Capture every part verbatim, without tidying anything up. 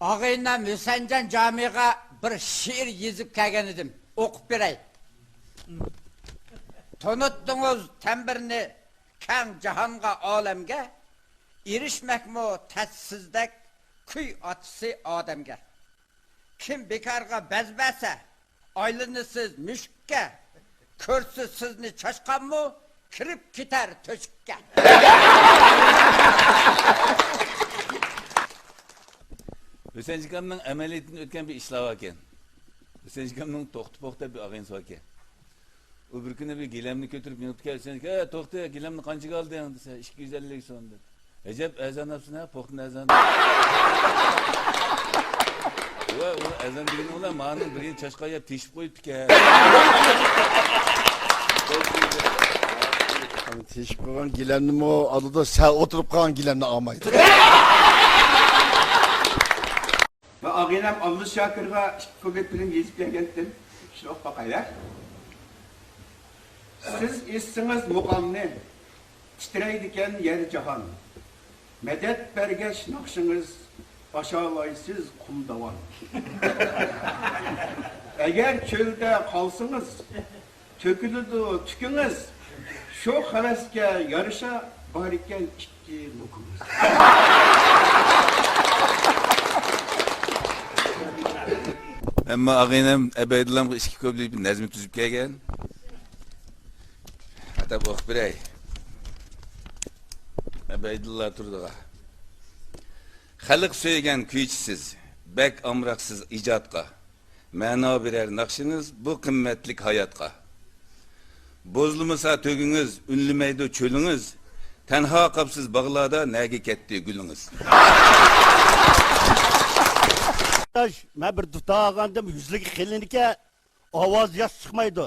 ئاغىنەم ھۈسەنجان جامىغا بىر شېئىر يېزىپ كەلگەن ئىدىم. ئوقۇپ بېرەي. تونۇتتىڭىز تەمبىرنى كەڭ جاھانغا، ئالەمگە، ئېرىشمەكمۇ تەس سىزدەك كۈي ئاتىسى ئادەمگە. كىم بىكارغا بەز بەرسە، ئايلىنىسىز مۈشۈككە. كۆرسە سىزنى چاشقانمۇ، كىرىپ كېتەر تۆشۈككە. ھۈسەن ئاكامنىڭ ئەمەلىيىتىدىن ئۆتكەن بىر ئىشلار باركەن. ھۈسەن ئاكامنىڭ توختى پوخ دەپ بىر ئاغىنىسى باركەن. ئۇ بىر كۈنى بىر گىلەمنى كۆتۈرۈپ مېڭىپتىكەن. ھۈسەن ئاكا، «ئە، توختى، گىلەمنى قانچىگە ئالدىڭ؟» دېسە، «ئىككى يۈز ئەللىك سوم» دېدى. «ئەجەب ئەرزان ئاپسەن ھە، پوختىنى ئەرزان.» ۋە ئۇ ئەرزان دېگىنى ئۇلار مانىڭ بىرىنى چاشقان يەپ تېشىپ قويۇپتىكەن. تېشىپ قويغان گىلەمنىمۇ ئالىدۇ، سەل ئولتۇرۇپ قالغان گىلەمنى ئالمايدۇ. ۋە ئاغىنەم ئابدۇشاكىرغا ئىككى كۇپلېت بىلەن يېزىپ كەلگەنتىم. شۇنداق باقايلى. سىز ئېيتسىڭىز مۇقامنى، تىترەيدىكەن يەر جاھان. مەدەت بەرگەچ ناخشىڭىز، ئاشالايسىز قۇم داۋان. ئەگەر چۆلدە قالسىڭىز، تۆكۈلىدۇ تۈكىڭىز. شۇ خەۋەسكە يارىشا بارىكەن ئىككى نوكىڭىز. ئەمما ئاغىنەم ئەبەيدۇللامغا ئىككى كۇپلېت نەزمە تۈزۈپ كەلگەن. ئاتاپ ئوقۇپ بېرەي. ئەبەيدۇللا تۇردىغا. خەلق سۆيگەن كۈيچىسىز، بەك ئامراقسىز ئىجادقا. مەنا بېرەر ناخشىڭىز بۇ قىممەتلىك ھاياتقا. بوزلىمىسا تۆگىڭىز، ئۈنلىمەيدۇ چۆلىڭىز. تەنھا قاپسىز باغلاردا، نەگە كەتتى گۈلىڭىز؟ مەن بىر دۇتا ئالغانىدىم، يۈزلۈكى قېلىنكەن، ئاۋاز ياخشى چىقمايدۇ.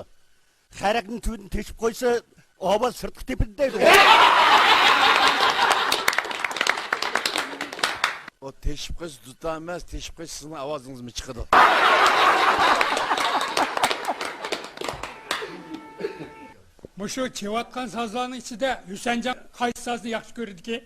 خەرەكنى تۈۋىدىن تېشىپ قويسا، ئاۋاز سىرتقا تېپىدۇ دەيدۇ. ئۇ تېشىپ قويسا دۇتا ئەمەس، تېشىپ قويسا سىزنىڭ ئاۋازىڭىزمۇ چىقىدۇ. مۇشۇ چېلىۋاتقان سازلارنىڭ ئىچىدە ھۈسەنجان قايسى سازنى ياخشى كۆرىدىكى؟